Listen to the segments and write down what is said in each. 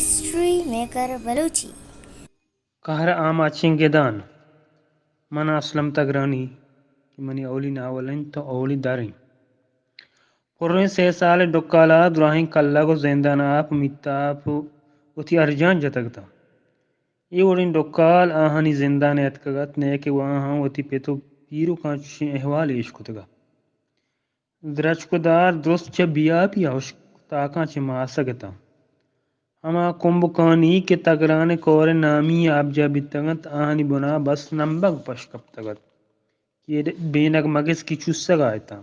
ہسٹری میکر بلوچی۔ قہر آماچیں گدان۔ من اسلم تگرانی کہ منی اولی ناول انت تو اولی در انت۔ پریں سے سال ڈکالا دراہیں کلگ و زندان آپ میتاپ وتی ارجان جتگ اتاں۔ اے وڑیں ڈکال آہانی زندان اتکگ ات، نئے کہ آہاں وتی پت و پیرکاں چشیں احوال ایش کتگ ات۔ درچک و دار درست چہ بیاپی ء ہشک تاکاں چہ ماسگ اتاں۔ ہما کمبکانی کہ تگران ء کور ء نامی ء آبجاہ بیتگ انت، آہانی بنا بس نمبگ پش کپتگ ات کہ بینگ مگس کہ چوسگ ء اتاں۔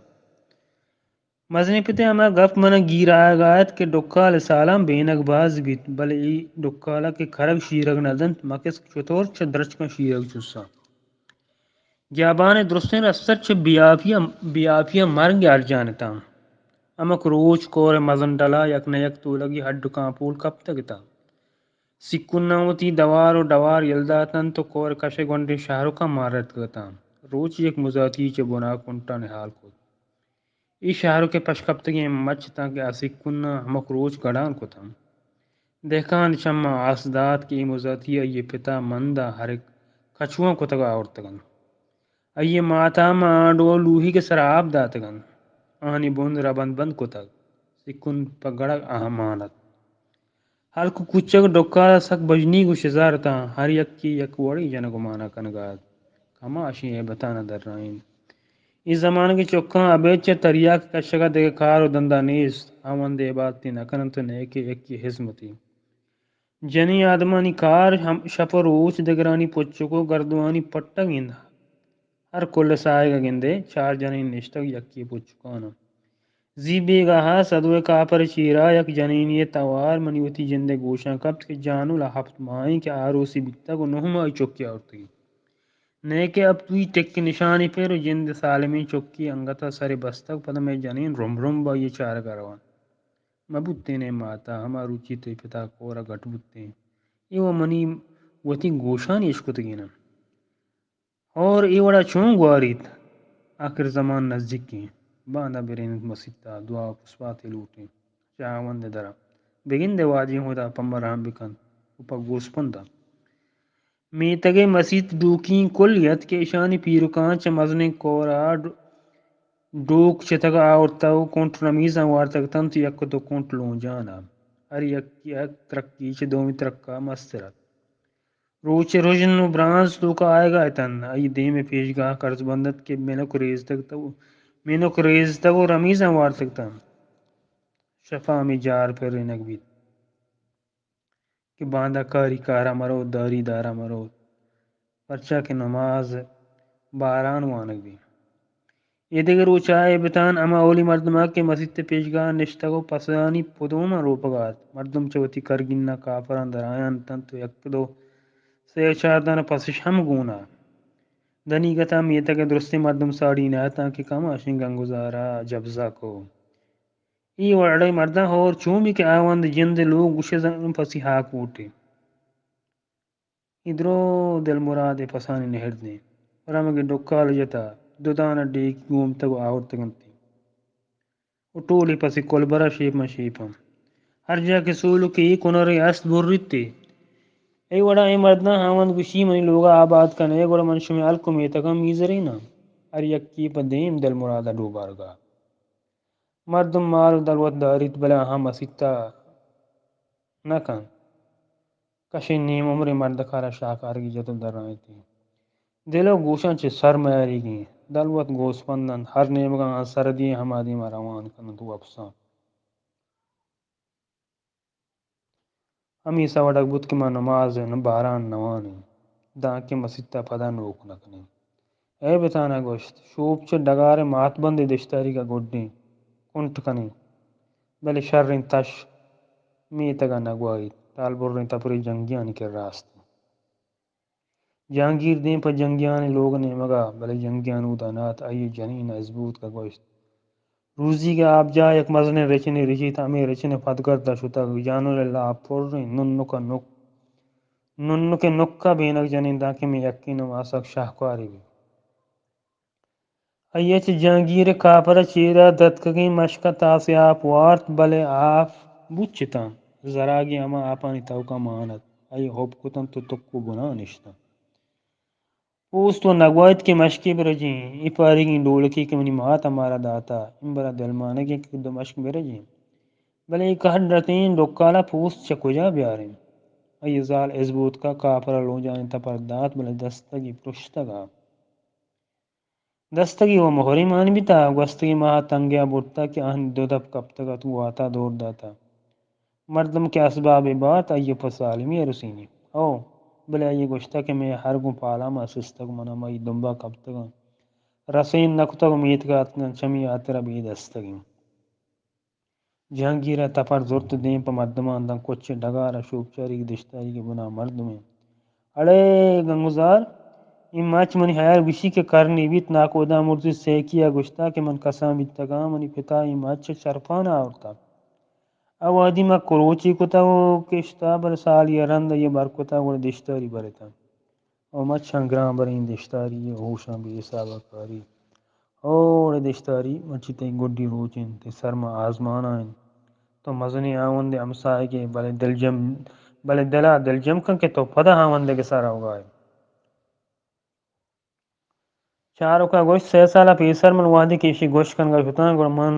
مزنیں پت ء ہما گپ من ء گیر آیگ ء ات کہ ڈکال ء سالاں بینگ باز بیت، بلے اے ڈکال ء کہ کرگ شیرگ نہ دنت، مگس چتور چہ درچکاں شیرگ چوساں۔ گیابان ء درستیں رستر چہ بیاپی ء، بیاپی ء مرگ ء ارجان اتاں۔ ہمک روچ کور ء مزن ڈلا یک نہ یک تولگی ہڈ ء کانپول کپتگ اتاں۔ سکوناں وتی دوار و ڈوار یل داتنت و کور کش ء گونڈیں شہرکاں مان رتکگ اتاں۔ روچ یک مزاتی چہ بنا کنٹانی ہال کت۔ اے شہرک ء پشکپتگیں مچ تاں کہ آ سکوناں ہمک روچ گڑان کتاں۔ دہکان چماں آس دات کہ اے مزاتی آئی ء پتا مند ء ہر کچواں کتگ ء آورتگ انت۔ آئی ء ماتا مانڈو ء لوہیگ ء سرا آپ داتگ انت۔ آہانی بند ربند بند کتگ۔ سکون پہ گڑگ آہاں مان ات۔ ہلک و کوچگ ڈکال ء سک بژنیگ و شزار اتاں۔ ہر یکے یک وڑیں جنگ و مانا کنگ ء ات۔ کماشیں ہیبتان ء درائینت۔ اے زمانگ ء چکاں ابید چہ تریاک کشگ ء دگہ کار و دندا نیست۔ ہاوند ء عبادتے نہ کننت و نئیکہ یکے ہزمتی۔ جنیں آدمانی کار ہم شپ و روچ دگرانی پچک و گردوانی پٹگ انت۔ ہر کل ء ساہگ ء گندئے چار جنین نشتگ یکے پچکان ء۔ زی بیگاہ ء سدو ء کاپر ء چیرا یک جنینے ء توار منی وتی جند ء گوشاں کپت کہ جانل ء ہپت ماہیں کہ آروسی بیتگ و نہ ماہی چکے آورتگی۔ نئیکہ اب توئی ٹک نشانی پر و جند سالمیں چکی انگت ء سر بستگ، پدا مئے جنین رمب رمب آئی ء چارگ ء روان۔ مہ بوتین اے ماتا، ہما روچی تئی پتا کور ء گٹ بوتین۔ اے و منی وتی گوشانی اشکتگین انت۔ ہور اے وڑا چون گواریت؟ آخر زمان نزیکیں۔ باندا برینت مسیتا، دعا و پسپاتے لوٹیں۔ چہ ہاوند ء درا۔ بگندے واجہیں ہدا پہ مراں بکنت و پہ گوسپنداں۔ میتگ ء مسیت ڈوکیں کلے ات کہ اشانی پیرکاں چہ مزنیں کور ء ڈ-، ڈوک چتگ ء آورتگ و کنٹ رمیزاں وارتگ اتنت و یک دو کنٹ لونجان ء۔ ہر یکے یک ترکی چہ دومی ترک ء مستر ات۔ روچ ء رژن و برانز توک ء آیگ ء اتنت۔ آئی دیم ء پیشگاہ کرزبند ات کہ منک ریزتگ تو، منک ریزتگ و رمیزاں وارتگ اتنت۔ شپا ہمے جار پرینگ بیت۔ کہ باندا کاری کارا مروت، داری دارا مروت، پرچا کہ نماز باران وانگ بیت۔ اے دگہ روچا اے بتان ہما اولی مردما کہ مسیت پیشگاہ نشتگ و پسانی پدوما روپگا ات۔ مردم چہ وتی کرگینا کاپران درایان اتنت و یک دو سے چار دانہ پسش ہم گونا۔ دنیگتا میتگ درستیں مردم ساڑی نہ اتاں کہ کماشیں گنگزارا جبزا کو۔ اے وڑیں مرداں ہور چون بی کہ آوند جند لوگ گوشے زن پسی ہاک بوٹے۔ اے درو دلمراد ء پسانی نہردیں۔ رمگ ء ڈکال جتا، دو دانہ ڈیک گومتگ و آورتگ انت۔ و ٹولی پسی کلبرا شیپاں شیپاں۔ ہر جا کہ سولکے اے کنرے است بریت تے۔ اے وڑا اے مرداں ہاوند گوشی منی لوگا آباد کن ئے، گڑا من شمے ہلک و میتگاں میزریناں۔ ہر یکے پہ دیم دلمرادا ڈوبارگا۔ مردم مال و دلوت داریت، بلے آہاں مسیتا نہ کنت۔ کشیں نیم عمریں مردکارا شاکارگی جت و درائینتی۔ دل و گوشاں چہ سر میاریگیں۔ دلوت گوسپند انت، ہر نیمگا آں سر دیئے ہما دیما روان کننت و وپساں۔ ہمیسا وڑک بوت کہ ما نماز ء باران نوانیں، دانکہ مسیت ء پدا نوک نہ کنیں۔ اے بتان ء گوشت، شوپ چہ ڈگار ء ماتبندے دشتاریگ ء گڈیں کنٹ کنیں، بلے شریں تش میتگ ء نہ گواہیت، ٹالبریں تپرے جنگیانی کرا است انت۔ جہانگیر دیم پہ جنگیانی لوگ ء نیمگ ء، بلے جنگیان اودا نہ ات، آئی ء جنین ء ازبوتک ء گوشت، روزیگ ء آبجاہ یک مزنیں رچنے رچیت، ہمے رچن ء پدگرد ء شتگ، جانل ء لاپ پر انت، ننک ء نک، ننک ء نک ء بینگ جنین دانکہ مئے یکین ء ماسک شاہکارے بیت۔ آئی ء چہ جہانگیر ء کاپر ء چیرا دتکگیں مشک ء تاسے آپ وارت، بلے آپ بوچتاں۔ زراگیں ہما آپانی توکا مان ات۔ آئی ء ہب کتنت و تک و بنا نشتنت۔ پوست و نگوایت کہ مشکے برجیں، اے پاریگیں ڈولکے کہ منی مات ء مارا داتا، امبرا دلمانگیں کہ دو مشک برجیں۔ بلے اے کڈتیں ڈکالا پوست چہ کجا بیاریں؟ آئی ء زال ازبوتکا کاپرا لونجانیں تپر دات، بلے دستگی پرشتگا۔ دستگی و مہریں مان بیتا، گوستگیں ماہ تنگیا برتا کہ آہانی دو دپ کپتگ ات، گواتا دور داتا۔ مردم کہ اسبابے بات، آئی ء پہ سالمی ء رسینی۔ او، بلے آئی ء گوشتگ کہ مئے ہر گوں پالاما سستگ، من ہمائی دمبا کپتگاں۔ رسین نہ کتگ، میتگا اتکگاں، چمی ہاترا بے دستگیں۔ جہانگیر ء تپر زرت دیم پہ مردماں داں، کچ ء ڈگار ء شوپچاریگ دشتاریگ ء بنا مردمیں۔ اڑے گنگزار، اے مچ منی ہیال گوشی کہ کرنی بیت، ناکو ہدا مرزی سیکی ء گوشتا کہ من کسان بیتگاں، منی پتا اے مچ چرپان آورتا۔ آ وہدی ما کروچی کتا و کشتا، بلے سالی ء رند آئی ء بر کتا، گڑا دشتاری برتا۔ او مچاں گران بریں دشتاری، ہوشاں بے حساب ء کاری۔ اوڑے دشتاری، مرچی تئی گڈی روچ انت، تئی سر ماں آزمان ء انت۔ تو مزنیں ہاوندے ہمساہگے، بلے دلجم، بلے دل ء دلجم کن کہ تو پدا ہاوندگ ء سر ء روگا ئے۔ چاروک ء گوشت، سئے سال ء پیسر من وہدے کہ ایشی گوش کنگ ء شتاں، گڑا من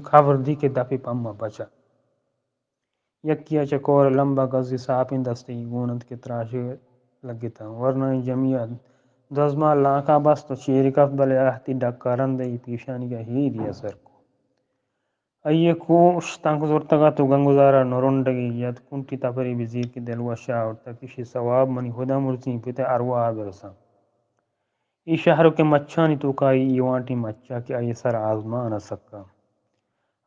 خبر دی کہ دپے پما بچا۔ یکے ء چہ کور ء لمب ء گزی ساپیں دستے گون انت کہ تراشگ ء لگتاں۔ ورنائیں جمی ء دزمال لانکا بست و چیری کپت، بلے آہتی ڈک ء رند ء اے پیشانیگ ء ہیری ء سر کو۔ آئی ء کوش تنک زرتگ ات و گنگزار ء نرنڈگے جت، کنٹی تپرے بزیر کہ دلوش ء آورتگ، ایشی ثواب منی ہدا مرزی پت ء ارواہ ء برساں۔ اے شہرک ء مچانی توکا اے ایوانٹیں مچ ء کہ آئی ء سر آزمان ء سکا۔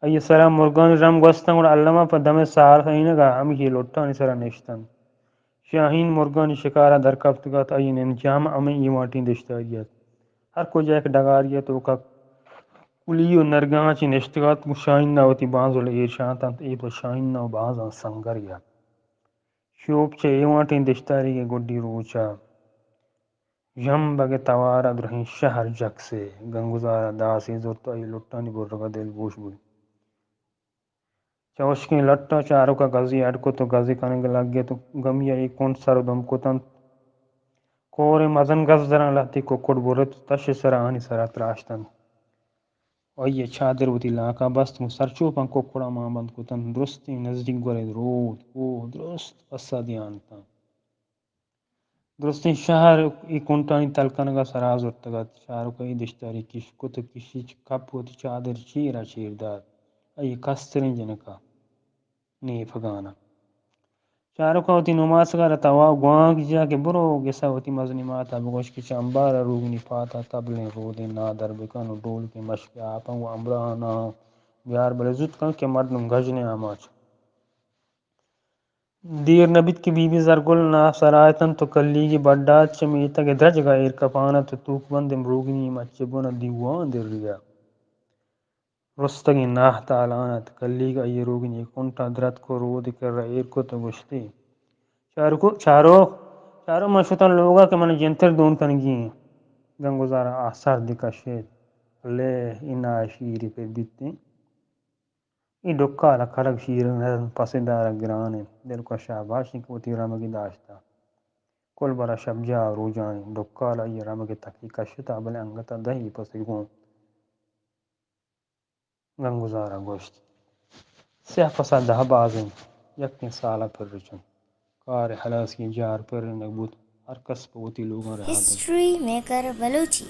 آئی ء سرا مرگانی رم گوستاں، گڑا الما پہ دمے سار سہینگ ء ہمیشی لٹانی سرا نشتنت۔ شاہین مرگانی شکار ء درکپتگ ات، آئی ء انجام ہمے ایوانٹیں دشتاری ات۔ ہر کجا یک ڈگاری ء توکا کلی و نرگاں چہ نشتگ ات، گوں شاہین ء وتی بانزل ایر شانتنت، اے پہ شاہین ء بانزاں سنگرے ات۔ شوپ چہ ایوانٹیں دشتاریگ ء گڈی روچ ء ژمبگ ء توار ء درہیں شہر جکسے گنگزار ء داسے زرت، آئی لٹانی برگ ء دلگوش بوت۔ چہ ہشکیں لٹ ء چاروک ء گزی اڈ کت و گزی کنگ ء لگت و گمی ء اے کنڈ سر و دم کتنت۔ کوریں مزن گزدراں لہتے ککڑ برت و تش ء سرا آنی سرا تراشتنت۔ آئی ء چادر وتی لانکا بست، گوں سرچوپاں ککڑاں مان بند کتنت۔ درستیں نزیک گورے رود، کوہ درست پسا دیان اتاں۔ درستیں شہر اے کنٹانی تل کنگا سرا زرتگ ات۔ چاروک ء اے دشتاری کش کت و کشی چہ کپ وتی چادر چیرا چیر دات۔ آئی ء کستریں جنکا نیپگانا۔ چاروکا وتی نماسگا را توا گوانک جا کہ برو گسا وتی مزنی ماتا بگوش کہ چہ امبارا روگنی پاتا تبلیں رودیں نادر بکن و ڈولکیں مشکے آپاں گوں امراہاں ناہاں بیار، بلے زوت کن کہ مردم گژنیں آماچ۔ دیر نہ بیت کہ بی بی زرگل ناہ سرا اتنت و کلیگی بڈ ات، چہ میتگ ء درجگ ء ایر کپان ات و توک بندیں روگنی مچ ء بن ء دیوان دریا۔ رستگیں ناہ تالان ات۔ کلیگ آئی ء روگنی کنٹاں درتک و رود ء کرا ایر کت و گوشتی، چاروکو، چارو، چارو من شتاں لوگا کہ من جنتر دون کنگی ایں۔ گنگزارا آ سردی کشیت۔ لے، اے ناشیری پر بیتیں۔ اے ڈکال ء کرگ شیریں نہ انت، پسے دارگ گران انت۔ دلکش شاباش انت کہ وتی رمگی داشتہ۔ کل برا شپ جاہ ء روجانی ڈکال ء آئی ء رمگ ء تکی کشتہ، بلے انگت ء دہی پسے گوں گنگزار ء گوشت، سیاہ پسا دہ باز انت، یکیں سال ء پرچنت۔ کار ء ہلاسی ء جار پرینگ بوت، ہر کس پہ وتی لوگاں رہادگ۔ ہسٹری میکر بلوچی۔